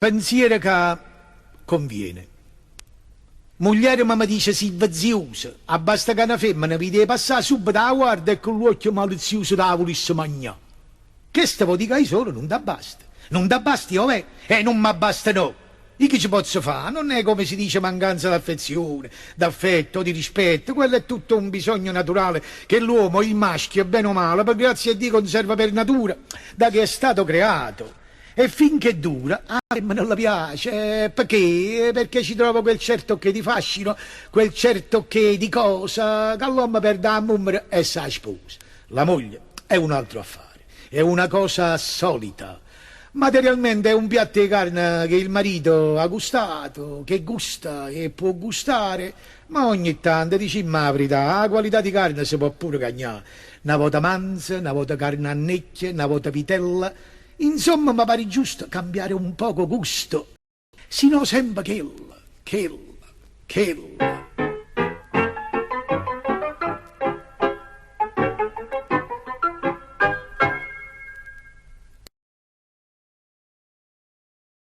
Penziero ca conviene. Muglierema me dice si' veziuso, abbasta ca na femmena vide 'e passà subito 'a guarda e cu ll'uocchie maliziuse t' 'a vulisse magnà. Chesto vo' di' ca 'e sorde nun t'abbasta. Nun t'abbasta, è overo? E nun m'abbasta no! I' che ce pozzo fa'? Nun è comme si dice mancanza d'affezione, d'affetto o di rispetto, quello è tutto un bisogno naturale che l'uomo, il maschio, bene o male, pe' grazia 'e Dio conserva per natura, da che è stato creato. E finché dura, 'a femmena lle piace, pecché? Perché ci trova quel certo che di fascino, quel certo che di cosa, ca ll'ommo perde 'a mummera e s' 'a sposa. La moglie è un altro affare, è una cosa solita. Materialmente è un piatto 'e carne che il marito ha gustato, che gusta e può gustare, ma ogni tanto, dicimmo 'a verità, 'a qualità di carne se po' pure cagnà. Na vota manza, na vota carne a necchia, na vota vitella, Insomma me pare giusto cambiare un poco gusto, si no sempe chella, chella, chella.